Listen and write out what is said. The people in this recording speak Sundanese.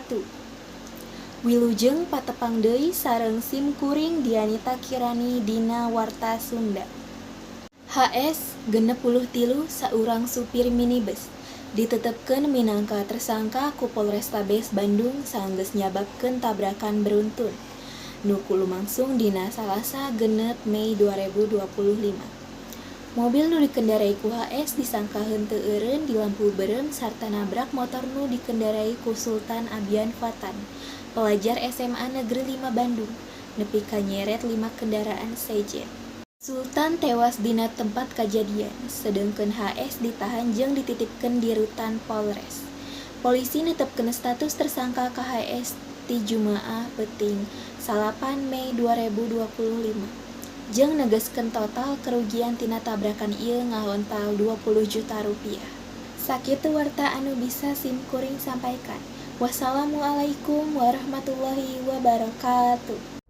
Wabarakatuh. Wilujeng patepang deui sareng sim kuring Dianita Kirani dina Warta Sunda. HS, 63, saurang supir minibus, ditetepkeun minangka tersangka ku Polrestabes Bandung sanggeus nyababkeun tabrakan beruntun nu lumangsung dina Salasa 6 Mei 2025. Mobil nu dikendarai ku HS disangka henteu eureun di lampu beureum sarta nabrak motor nu dikendarai ku Sultan Abian Fatan, pelajar SMA Negeri 5 Bandung, nepi ka nyeret 5 kendaraan sejen. Sultan tewas dina tempat kajadian, sedengkeun HS ditahan jeung dititipkeun di Rutan Polres. Polisi netepkeun status tersangka ka HS ti Jumaah peuting 9 Mei 2025 jeung negeskeun total kerugian tina tabrakan ieu ngahontal Rp20 juta. Sakitu warta anu bisa sim kuring sampaikan. Wassalamualaikum warahmatullahi wabarakatuh.